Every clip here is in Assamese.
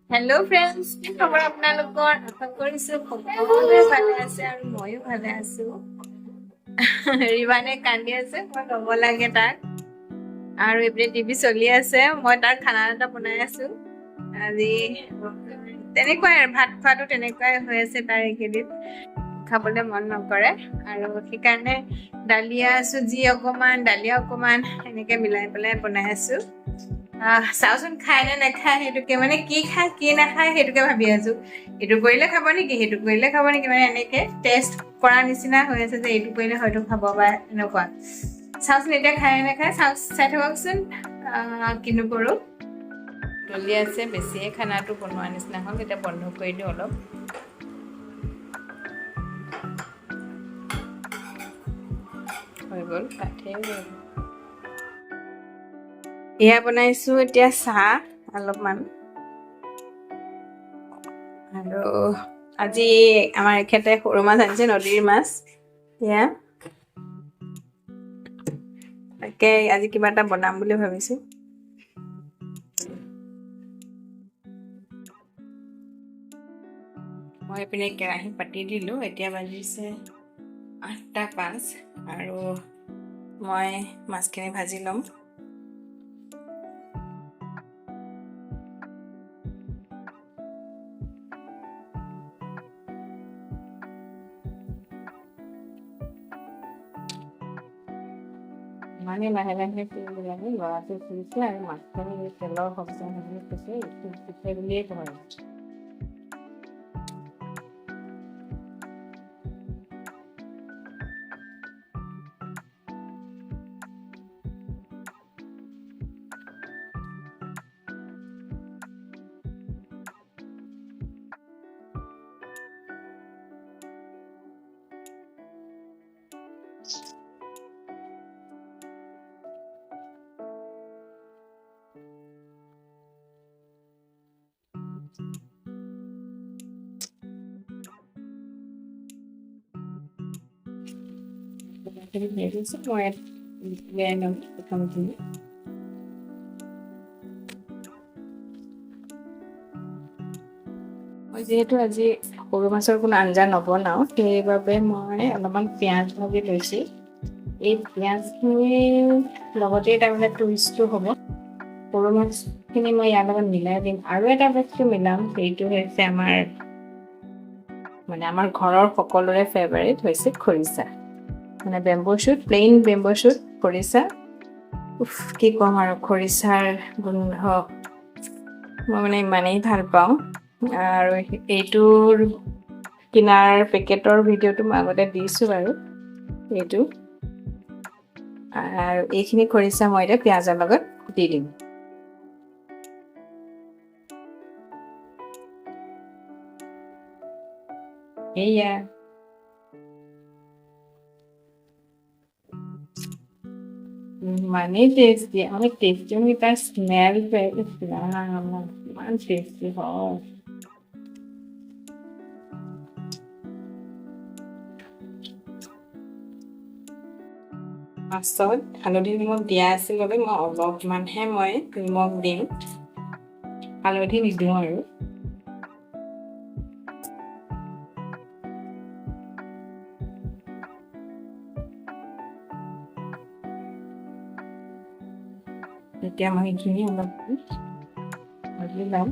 হেল্ল' ফ্ৰেণ্ডছ, কি খবৰ আপোনালোকৰ? আশা কৰিছো সকলোৱে ভালে আছে আৰু ময়ো ভালে আছো। ৰিবানে কান্দি আছে, মই ল'ব লাগে তাক। আৰু এইপিনে টিভি চলি আছে, মই তাৰ খানা এটা বনাই আছো। আজি তেনেকুৱাই আৰু ভাত খোৱাটো তেনেকুৱাই হৈ আছে তাৰ, এইকেইদিন খাবলৈ মন নকৰে আৰু সেইকাৰণে দালিয়া চুজি অকণমান, দালিয়া অকণমান এনেকে মিলাই পেলাই বনাই আছো। চাওচোন খায় নে নাখায় সেইটোকে, মানে কি খায় কি নাখায় সেইটোকে ভাবি আছো। এইটো কৰিলে খাব নেকি, সেইটো কৰিলে খাব নেকি, মানে এনেকে টেষ্ট কৰা নিচিনা হৈ আছে যে এইটো কৰিলে হয়তো খাব বা এনেকুৱা। চাওচোন এতিয়া খায় নে নাখায়, চাওঁ, চাই থাককচোন। কিনো কৰোঁ, উতলি আছে, বেছিয়ে খানাটো বনোৱা নিচিনা হ'ল। এতিয়া বন্ধ কৰি দিওঁ অলপ। হৈ গ'ল, কাঠেই হৈ গ'ল। এয়া বনাইছোঁ এতিয়া চাহ অলপমান। আৰু আজি আমাৰ এখেতে সৰু মাছ আনিছে, নদীৰ মাছ। এয়া তাকে আজি কিবা এটা বনাম বুলি ভাবিছোঁ। মই এইপিনে কেৰাহী পাতি দিলোঁ। এতিয়া বাজিছে 8:05 আৰু মই মাছখিনি ভাজি ল'ম। ইমানেই লাহে লাহে কৰিব লাগে। ল'ৰাটো শুইছে আৰু মাছখিনি তেলৰ শব্দ শুনি কৈছে উঠে বুলিয়ে কয়। মই উলিয়াই ল'ম প্ৰথমখিনি। মই যিহেতু আজি সৰু মাছৰ কোনো আঞ্জা নবনাওঁ, সেইবাবে মই অলপমান পিঁয়াজ ভাজি লৈছোঁ। এই পিঁয়াজখিনিৰ লগতেই তাৰমানে টুইষ্টটো হ'ব। সৰু মাছখিনি মই ইয়াৰ লগত মিলাই দিম আৰু এটা বস্তু মিলাম, সেইটো হৈছে আমাৰ, মানে আমাৰ ঘৰৰ সকলোৰে ফেভাৰিট হৈছে খৰিচা, মানে bamboo shoot, plain bamboo shoot খৰিচা। উফ, কি ক'ম আৰু, খৰিচাৰ গোন্ধ মই মানে ইমানেই ভাল পাওঁ। আৰু এইটোৰ কিনাৰ পেকেটৰ ভিডিঅ'টো মই আগতে দিছোঁ বাৰু এইটো। আৰু এইখিনি খৰিচা মই এতিয়া পিঁয়াজৰ লগত দি দিম। এয়া ইমানেই টেষ্টি, আমি টেষ্টি, মানে তাৰ স্মেল, ইমান টেষ্টি হয়। মাছত হালধি নিমখ দিয়া আছিল বাবে মই অলপমানহে মই নিমখ দিম, হালধি নিদিওঁ। আৰু এতিয়া মই এইখিনি অলপ ভাজি ল'ম।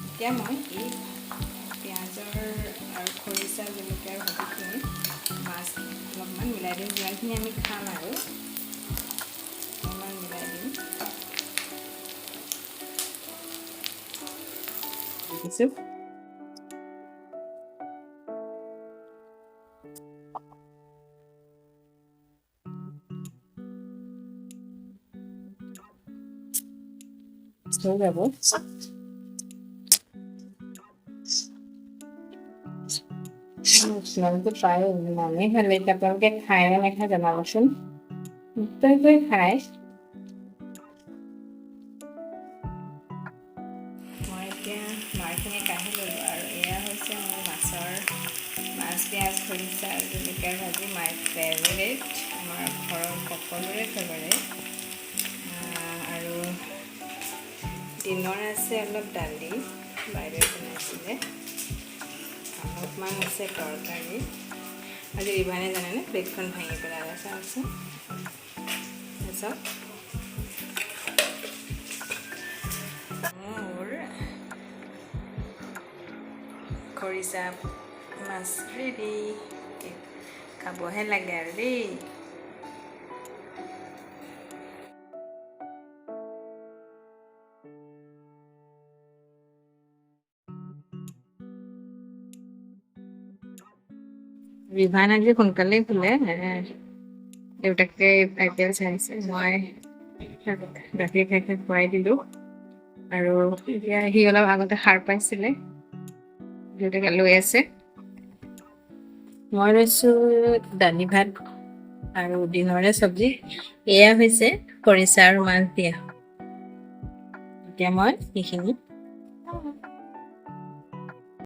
এতিয়া মই এই পিঁয়াজৰ আৰু খৰিচা, জলকীয়াৰ ভাজিখিনি মাছ অলপমান মিলাই দিম। যিমানখিনি আমি খাম আৰু অলপমান মিলাই দিম। দিছোঁ। হৈ যাব। স্মেলটো পাই ইমানেই ভাল লাগিছে। আপোনালোকে খায় নে নাখায় জনাবচোন, নিশ্চয়কৈ খায়। মই এতিয়া মাৰখিনি কাঢ়ি ল'লোঁ আৰু এয়া হৈছে মোৰ মাছ, পিঁয়াজ, খৰিচা আৰু জলকীয়াৰ ভাজি, মাই ফেভৰেট। আমাৰ ঘৰৰ সকলোৰে ফেভাৰেট। আৰু দিনৰ আছে অলপ দালি, বাইদেৱে বনাইছিলে, অলপমান আছে তৰকাৰী। আজি ৰিভানে জানেনে প্লেটখন ভাঙি পেলালে, চাওকচোন, চাওক। মোৰ খৰিচা মাছ ৰেডি, খাবহে লাগে আৰু দেই। ৰিভান আজি সোনকালেই শুলে, দেউতাকে আইপিএল চাইছে, মই তাক গাখীৰ খাই খাই খুৱাই দিলোঁ। আৰু এতিয়া সি অলপ আগতে সাৰ পাইছিলে, দেউতাকে লৈ আছে। মই লৈছোঁ দালি ভাত আৰু দিনৰে চব্জি। এয়া হৈছে খৰিচা আৰু মাছ দিয়া। এতিয়া মই সেইখিনি